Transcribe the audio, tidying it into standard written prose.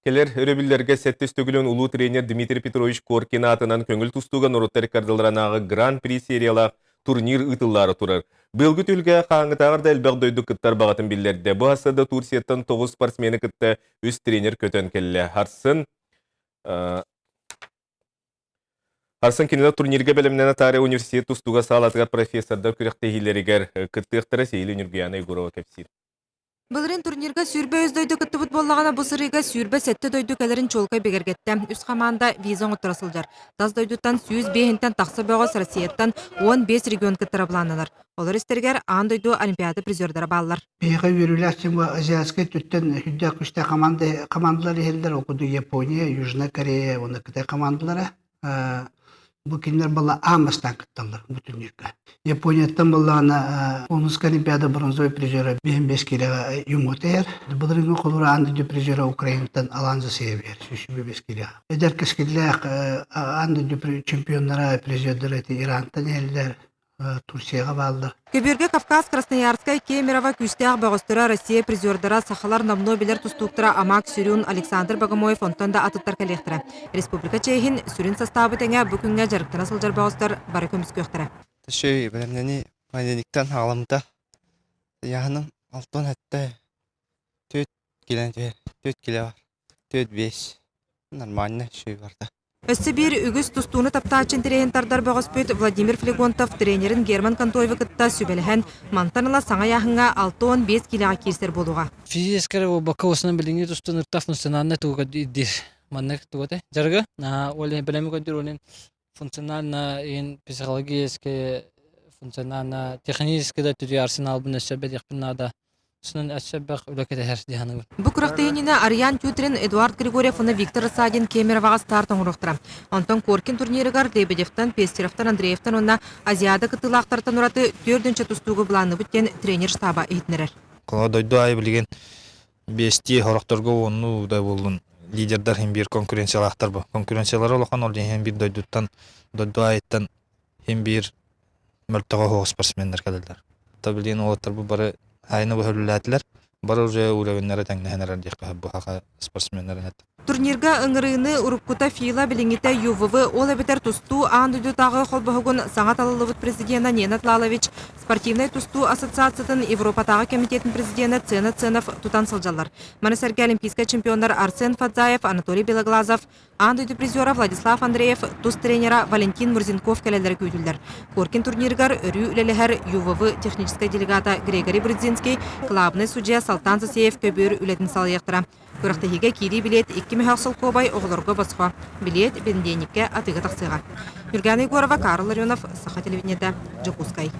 Кэлэр өрөбүллэргэ сэттис төгүлүн улуу тренер Дмитрий Петрович Коркин аатынан көҥүл тустууга норуоттар ыккардыларынааҕы Гран-при сериялаах турнир ыытыллаары турар. Быйылгы түһүлгэҕэ хаһааҥҥытааҕар да элбэх дойду кыттар баҕатын биллэрдэ. Бу сарсыарда Турцияттан 9 спортсмены кытта үс тренер көтөн кэллэ. Сарсын Сарсын кинилэр турнирга бэлэмнэнэ таарыйа университет тустууга саалатыгар профессордар күрэхтэһиилэригэр кыттыахтара Сиһилии Ньургуйаана Егорова кэпсиир. Былырыын турнирга 23 дойду кыттыбыт буоллаҕына, бу сырыыга 27 дойду кэлэрин чуолкай бигэргэттэ. Үс хамаанда виза оҥотторо сылдьар. Тас дойдуттан 105-тэн тахса бөҕөс Россияттан 15 регион кыттара былааннанар. Олор истэригэр аан дойду Олимпиада призердара бааллар. Биһиэхэ үөрүүлээх дьон азиатскай өттүттэн сүрдээх күүстээх команда, командалар иһэллэр. Ол курдук Япония, Южная Корея уонна Кытай командалара. Бу кинилэр буолла аан бастаан кытталлар бу турнирга. Японияттан буоллаҕына Лондонскай Олимпиада бронзовый призера 55 киилэҕэ Юмутер, былырыыҥҥы холуур аан дойду призера Украинаттан Алан Засеев 125 киилэҕэ. Эдэр кэскиллээх аан дойду чемпионнара, призердара ити Ирантан иһэллэр, Турцияҕа бааллар. Көбүөргэ Кавказ, Красноярскай, Кемерово күүстээх бөҕөстөрө, Россия призердара, сахалар номнуо билэр тустууктара Амак Сүрүн, Александр Богомоев онтон да атыттар кэлиэхтэрэ. Республика чиэһин сүрүн састаабы тэҥэ бу күҥҥэ дьарыктана сылдьар бөҕөстөр бары көмүскүөхтэрэ. Төшөй бэлэмнэни понедельниктан хаҕаламмыта. Ыйааһыным алтан сэттэ, төрт килэ төрт килэ бар, төрт биэс. Нормально үчүгэй барда. Өссө биир үгүс тустууну таптааччы интэриэһин тардар бөҕөспүт Владимир Флегонтов тренерин Герман Контоевы кытта сүбэлэһэн, мантан ыла саҥа ыйааһыҥҥа 65 киилэҕэ киирсэр буолуоҕа. Физическэй буолбакка, основном билиҥҥи тустуу ырта функциональнай тугу ирдиир. Маннык тугу этэй? Дьарыгы ол иһин бэлэми көрдүүр, ол иһин функционально иһин психологически, функционально, технически да өттүтүгэр арсеналбын өссө бэлиэхпин наада. Сунан өссө элбэх үлэ кэтэһэр дии саныыбын. Бу күрэхтэһиининэ Арыйаан Тютрин, Эдуард Григорьев уонна Виктор Рассадин Кемероваҕа старт оҥоруохтара. Онтон Коркин турнирыгар Лебедевтэн, Пестеровтан, Андреевтан уонна Азиада кыттыылаахтартан ураты төрдүнчэ тустуугу былаанныыбыт диэн тренер штаба иһитиннэрэр. Дойду аайы билигин биэстии сорохторго уоннуу да буоллун лидердар иһин биир конкуренциялаахтар бу. Конкуренциялара улахан ол иһин биир дойдуттан дойду аайыттан иһин биир мөлтөҕө суох спортсменнар кэлэллэр. То билигин уолаттар бу бары айны быһа Бары уже уровеннара тэҥнэһэн эрэр диэххэ бу хаха спортсменнарын эт. Турнирга ыҥырыыны уруккута ФИЛА, билиҥҥитэ ЮВВ, ол эбэтэр тустуу аан дойдутааҕы холбоһугун саҥа талыллыбыт президенэ Ненад Лалович, спортивнай тустуу ассоциациятын Европатааҕы комитетын президенэ Цена Ценов тутан сылдьаллар. Маны сэргэ олимпийскай чемпионнар Арсен Фадзаев, Анатолий Белоглазов, Аан дойду призера Владислав Андреев, тус тренера Валентин Мурзенков кэлэллэрэ күүтүллэр. Коркин турнирыгар өрүү үлэлэһэр ЮВВ техническэй делегата Григорий Брыдзинский, кылаабынай судьуйа Салтан Засеев көбүөр үлэтин салайыахтара. Күрэхтэһиигэ киирии билиэт 2 мөһөөх солкуобай оҕолорго босхо. Билиэт бэнидиэнньиккэ атыыга тахсыаҕа. Ньургана Егорова, Карл Ларионов, Саха телевидениетэ, Дьокуускай.